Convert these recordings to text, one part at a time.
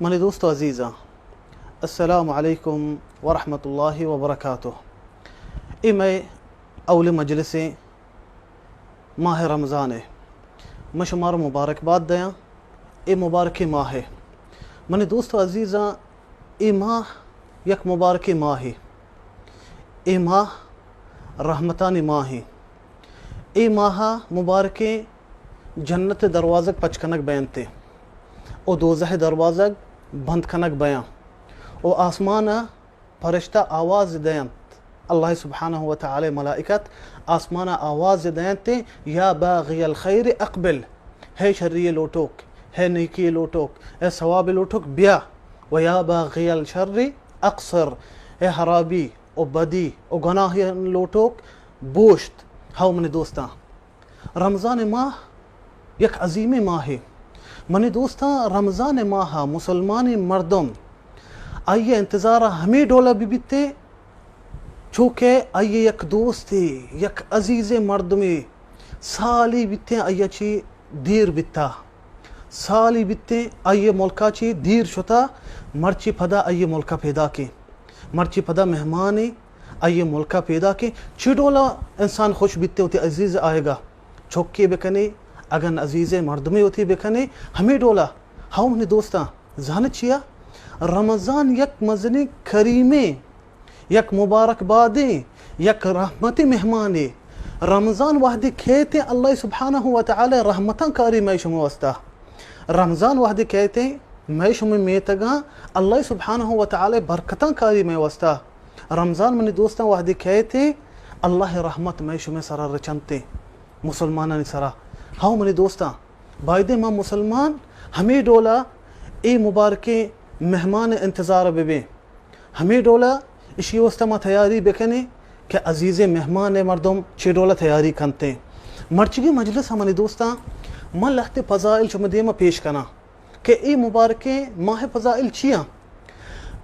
منی دوست و عزیزاں، السلام علیکم ورحمۃ اللہ وبرکاتہ۔ اے مئے اولی مجلسیں ماہ رمضان ءِ۔ من شمارا مبارکباد دیاں اے مبارکیں ماہ ءِ۔ منی دوست و عزیزاں، اے ماہ یک مبارکیں ماہے۔ اے ماہ رحمتانی ماہے۔ اے ماہ ءَ مبارکیں جنت ءِ دروازگ پچ کنگ بینت و دوزہ ءِ دروازگ بند کنگ بیاں و آسمان ءَ پرشتہ آواز دینت، اللہ سبحانہ و تعالی ملائکت آسمان ءَ آواز دینت، یا باغی الخیر اقبل، ہے شری لوٹوک، ہے نیکی لوٹوک، ہے ثواب لوٹوک، بیا، و یا باغی الشر اقصر، ہے حرابی و بدی و گناہ لوٹوک، بوشت۔ ہو منی دوستاں، رمضان ماہ یک عظیمیں ماہے۔ منی دوستاں، رمضان ماہ ءَ مسلمانیں مردم آئی ءِ انتظار ءَ ہمے ڈول ءَ بہ بیت، چو کہ آئی ءِ یک دوستے، یک عزیزیں مردمے سالے بیتیں آئی ءَ چہ دیر بیتا، سالے بیتیں آئی ءِ ملک ءَ چہ دیر شتا، مرچی پدا آئی ءِ ملک ءَ پیداکیں، مرچی پدا مہمانے آئی ءِ ملک ءَ پیداکیں۔ چی ڈول ءَ انسان خوش بیتے وتی عزیز آیگ ءَ؟ چکے بکنے، اگن عزیزیں مردمے وتی بکنے، ہمے ڈول ءَ۔ ہو منی دوستاں، زانت چیا؟ رمضان یک مزنیں کریمیں، یک مبارک بادیں، یک رحمتی مہمانے۔ رمضان وہدے کیت، اللہ سبحانہ و تعالی رحمتاں کاری مئے شمئے واسطہ۔ رمضان وہدے کیت، مئے شمئے میتگاں اللہ سبحانہ و تعالی برکتاں کاری مئے واسطہ۔ رمضان منی دوستاں وہدے کیت، اللہ رحمت مئے شمئے سرا رچنت، مسلمانانی سرا۔ ہو منی دوستاں، بایدیں ما مسلمان ہمے ڈول ءَ اے مبارکیں مہمان ءِ انتظار ءَ بہ بیں۔ ہمے ڈول ءَ اشی واسطہ ما تیاری بکنیں کہ عزیزیں مہمان ءِ مردم چے ڈول ءَ تیاری کنتیں۔ مرچیگیں مجلس ءَ منی دوستاں، من لہتے فضائل شمئے دیم ءَ پیش کناں کہ اے مبارکیں ماہ ءِ فضائل چیاں۔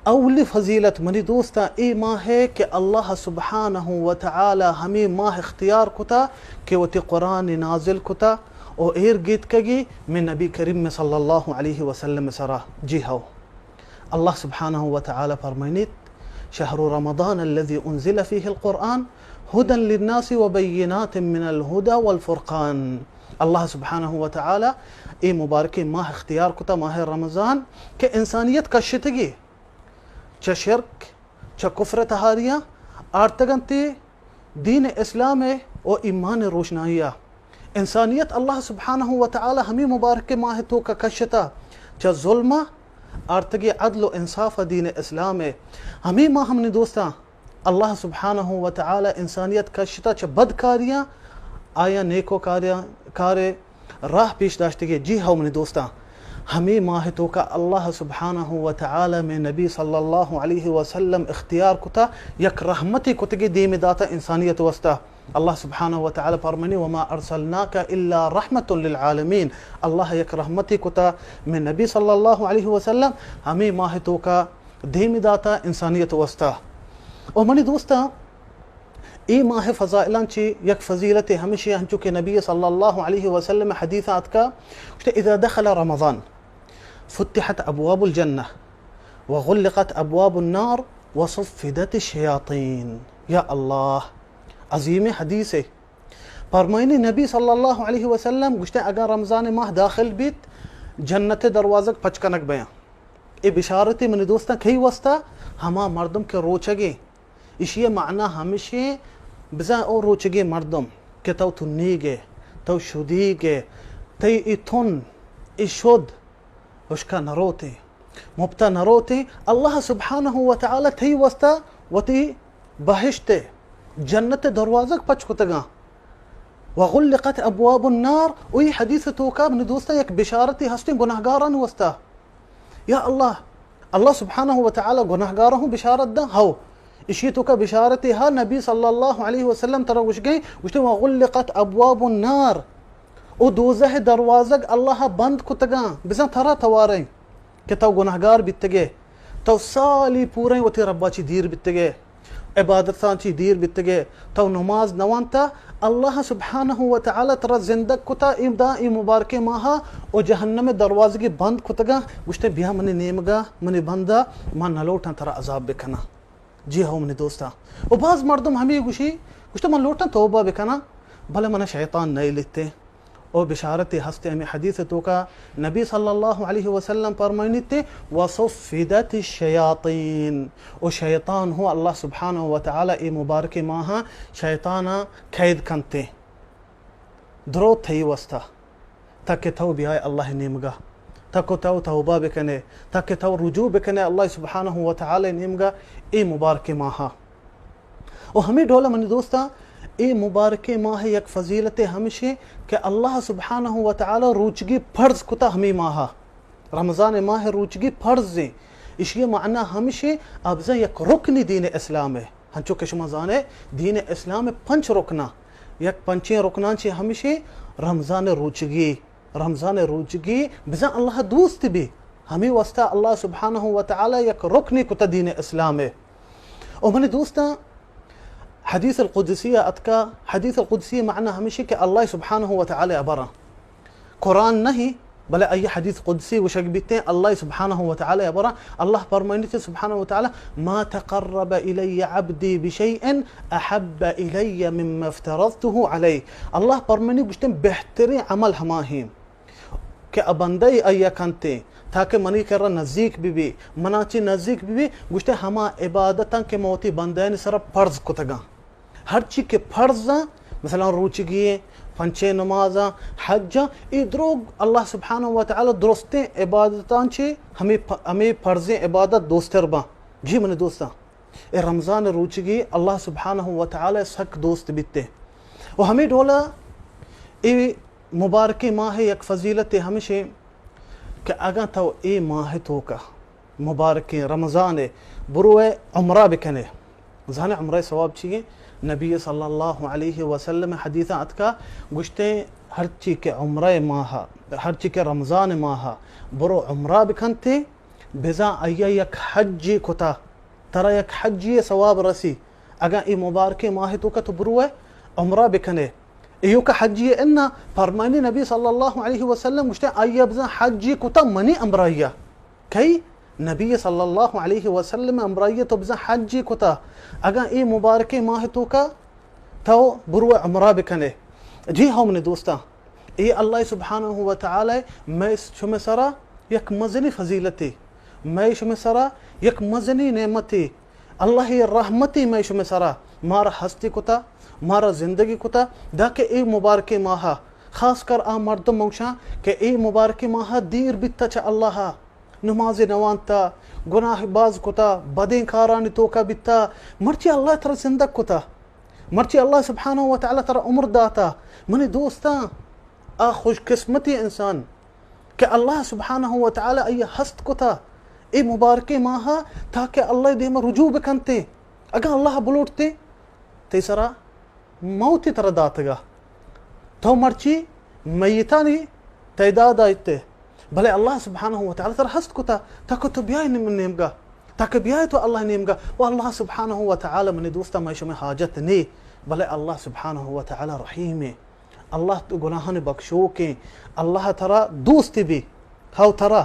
اولی فضیلت منی دوستاں اے ماہ ءِ کہ اللہ سبحانہ و تعالی ہمے ماہ اختیار کتا کہ وتی قرآن نازل کتا و ایر گیتکگی مئے نبی کریم صلی اللہ علیہ وسلم سرا۔ جی ہو، اللہ سبحانہ و تعالی فرمائنیت، شهر رمضان الذي أنزل فيه القرآن هدى للناس وبينات من الهدى والفرقان۔ اللہ سبحانہ و تعالی اے مبارکیں ماہ اختیار کتا، ماہ رمضان، کہ انسانیت کشتگی چہ شرک، چہ کفر تہاریا آرتگنتی دین اسلام و ایمان روشنائیا۔ انسانیت اللہ سبحانہ و تعالی ہمے مبارکیں ماہ توکا کشتا چہ ظلما آرتگی عدل و انصاف دین اسلام۔ ہمے ماہ منی دوستاں، اللہ سبحانہ و تعالی انسانیت کشتا چہ بدکاریاں، آیاں نیکو کاریاں، کارے راہ پیش داشتگی۔ جی ہو منی دوستاں، ہمے ماہ توکا اللہ سبحانہ و تعالی مئے نبی صلی اللہ علیہ وسلم اختیار کتا، یک رحمتے کتگی دیم داتا انسانیت واسطہ۔ اللہ سبحانہ و تعالی فرمانی، وما ارسلناک الا رحمة للعالمین۔ اللہ یک رحمتے کتا مئے نبی صلی اللہ علیہ وسلم، ہمے ماہ توکا دیم داتا انسانیت واسطہ۔ او منی دوستاں، اے ماہ فضائلاں چہ یک فضیلت ہمیشی، ہنچو کہ نبی صلی اللہ علیہ وسلم حدیث آتکا، گوشتے، اذا دخل رمضان فتحت ابواب الجنہ وغلقت ابواب النار وصفدت الشیاطین۔ یا اللہ، عظیم حدیث ہے۔ فرمائنی نبی صلی اللہ علیہ وسلم گوشتے، اگر رمضان ماہ داخل بیت، جنت دروازگ پچ کنگ بیاں۔ اے بشارت منی دوستاں کئی واسطہ؟ ہما مردم کہ روچگیں۔ اشی معنی ہمشی، بزاں او روچگیں مردم کہ تو تنیگے، تو شدیگے، تئی ای تن، ای شد، ہشکا نروتیں، مپتا نروتیں، اللہ سبحانہ و تعالی تئی واسطہ وتی بہشت، جنت دروازگ پچ کتگاں۔ وغلقت ابواب النار، و ای حدیث توکا منی دوستاں یک بشارتی ہستیں گناہگاران واسطہ۔ یا اللہ، اللہ سبحانہ و تعالی گناہگارا ہوں بشارت داں؟ ہو، اشی توکا بشارتے ہا، نبی صلی اللہ علیہ وسلم ترا گوشگیں، گوشتے، وغلقت ابواب النار، او دوزہ دروازگ اللہ بند کتگاں، بزاں ترا تواریں کہ تو گناہگار بیتگے، تو سالی پوریں وتی ربا چی دیر بیتگے، عبادتاں چی دیر بیتگے، تو نماز نوانتا، اللہ سبحانہ و تعالی ترا زندگ کتا، اے دا اے مبارکیں ماہا و جہنم دروازگی بند کتگا۔ گوشتے، بیا منی نیمگا، منی بندا، من نلوٹاں ترا عذاب بکناں۔ جی ہو منی دوستاں۔ و باز مردم ہمیں گوشی، گوشتے، من لوٹاں توبہ بکناں، بلے من شیطان نئیلیتے۔ او بشارتے ہستے ہمیں حدیث توکا نبی صلی اللہ علیہ وسلم فرمائنیتے، وصفدت الشیاطین، او شیطان ہو اللہ سبحانہ و تعالی اے مبارک ماہاں شیطانا قید کنتے، درو تئی واسطہ، تاکہ تو بیائے اللہ نیمگا، تاکہ تو توبہ بکنے، تاکہ تو رجوع بکنے اللہ سبحانہ و تعالی نیمگا اے مبارک ماہا۔ و ہمیں ڈولا منی دوستاں، اے مبارکیں ماہ یک فضیلت ہمشی کہ اللہ سبحانہ و تعالی روچگی فرض کتا ہمیں ماہا۔ رمضان ماہ روچگی فرض ہیں۔ اشی معنی ہمشی ابزا یک رکنی دین اسلام ہے۔ ہنچو کہ شما زانے، دین اسلام پنچ رکنا، یک پنچیں رکنان چی ہمشی رمضان روچگی۔ رمضان روچگی بزاں اللہ دوست بی، ہمیں واسطہ اللہ سبحانہ و تعالی یک رکنے کتا دین اسلام ہے۔ او منی دوستاں، حدیث القدسی اتکا، حدیث القدسی معنی ہمیشی کہ اللہ سبحانہ و تعالی ابرا۔ قرآن نہیں، بلے ای حدیث قدسی وشک بیتے، اللہ سبحانہ و تعالی ابرا۔ اللہ فرمائنی سبحانہ و تعالی، ما تقرب الی عبدی بشیء احب الی مما افترضته علیہ۔ اللہ فرمائنی گوشتے بہترین عمل ہما ہیں کہ ا بندہ ای آیا کنتے تاکہ منی کرا نزیک بی بی، منا چی نزیک بی بی، گوشتے ہما عبادتاں کہ موتی بندیانی سرا فرض کتگاں۔ ہرچی کہ فرضاں، مثلاً روچگی، پنچیں نمازاں، حجاں، ای دروگ اللہ سبحانہ و تعالی درستیں عبادتاں چی ہمیں پ-، ہمیں فرضیں عبادت دوستر باں۔ جی منی دوستاں، اے رمضان روچگی اللہ سبحانہ و تعالی سک دوست بیتے۔ و ہمیں ڈولا اے مبارکیں ماہ یک فضیلت ہمشیں کہ اگاں تو اے ماہ توکا مبارکیں رمضان بروئے عمرہ بکنے، زانے عمرہ ثواب چیئے؟ نبی صلی اللہ علیہ وسلم حدیثاں اتکا گوشتے، ہرچی کہ عمرہ ماہ، ہرچی کہ رمضان ماہ برو عمرہ بکنتے، بزاں آئی ء یک حجے کتا، ترا یک حجے ء ثواب رسی۔ اگاں اے مبارکیں ماہ توکا تو بروئے عمرہ بکنے، ایوکا حجے انا، فرمانی نبی صلی اللہ علیہ وسلم گوشتے، آئی ء بزاں حجے کتا منی امرائی ء۔ کئی؟ نبی صلی اللہ علیہ وسلم امرائی ء تو بزاں حجے کتا۔ اگاں اے مبارکیں ماہ توکا تو برو عمرہ بکنے۔ جی ہو منی دوستاں، اے اللہ سبحانہ و تعالی مئے شمئے سرا یک مزنی فضیلتے، مئے شمئے سرا یک مزنی نعمتے۔ اللہ ء رحمتے مئے شمئے سرا، مارا ہستی کتا، مارا زندگی کتا، داکہ اے مبارکیں ماہا، خاص کر آ مردم موشاں کہ اے مبارکیں ماہا دیر بیتا چہ اللہ ء۔ نماز نوانتا، گناہ باز کتا، بدیں کارانی توکا بیتا، مرچی اللہ ترا زندگ کتا، مرچی اللہ سبحانہ و تعالی ترا عمر داتا۔ منی دوستاں، آ خوش قسمتی انسان کہ اللہ سبحانہ و تعالی ای ہست کتا اے مبارکیں ماہا، تاکہ اللہ دیما رجوع بکنتے۔ اگاں اللہ بلوٹتے، تئی سرا موتی ترا داتگا۔ تو مرچی میتانی تعداد آئیتے، بلے اللہ سبحانہ و تعالی ترا ہست کتا، تاکہ تو بیائے نیم-، نیمگا، تاکہ بیائے تو اللہ نیمگا۔ و اللہ سبحانہ و تعالی منی دوستا مئے شمئے حاجت نے، بلے اللہ سبحانہ و تعالی رحیمے۔ اللہ تو گناہان بخشوکیں، اللہ ترا دوست بی، ہاو ترا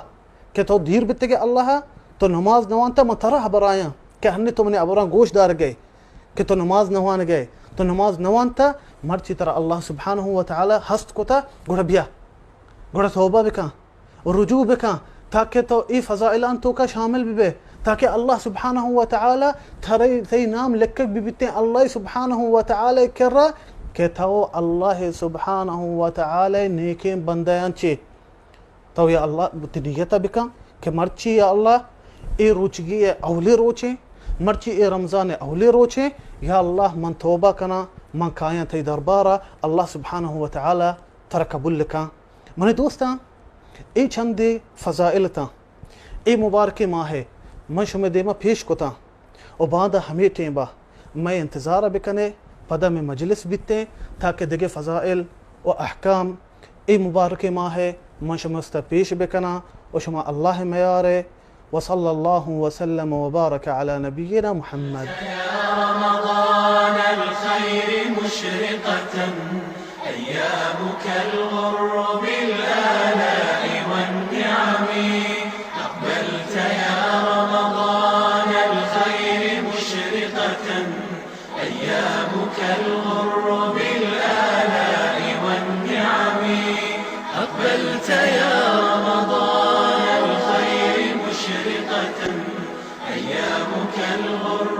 کہ تو دیر بیتگے اللہ ء، تو نماز نوانتا، من ترا ہبر آیاں کہ ہنی تو منی ہبراں گوش دارگئے کہ تو نماز نوانگئے، تو نماز نوانتا، مرچی ترا اللہ سبحانہ و تعالی ہست کتا، گڑا بیا، گڑا توبہ بکن، رجوع بکن، تاکہ تو ای فضائلان توکا شامل ببے، تاکہ اللہ سبحانہ و تعالی ترے، تئی نام لکھگ ببیتیں اللہ سبحانہ و تعالی کرا کہ تو اللہ سبحانہ و تعالی نیکیں بندیان چے۔ تو یا اللہ وتی نیت ء بکن کہ مرچی یا اللہ اے روچگی ء اولی روچیں، مرچی اے رمضان ء اولی روچیں، یا اللہ من توبہ کناں، من کایاں تئی دربار ء، اللہ سبحانہ و تعالی ترا قبول کن۔ منی دوستاں، اے چندے فضائل تاں، اے مبارکیں ماہ ء من شمئے دیما پیش کتاں۔ و باندا ہمے ٹیمبا مئے انتظارا بکنے، پدا مئے مجلس بیتیں، تاکہ دگہ فضائل و احکام اے مبارکیں ماہ ء من شمئے واستا پیش بکناں و شما اللہ ء میارے۔ وصلی اللہ وسلم وبارک علی نبینا محمد۔ مشرقة، أيامك الغر بالآلاء والنعم. أقبلت يا رمضان الخير مشرقة، أيامك الغر بالآلاء والنعم. أقبلت يا رمضان الخير مشرقة، أيامك الغر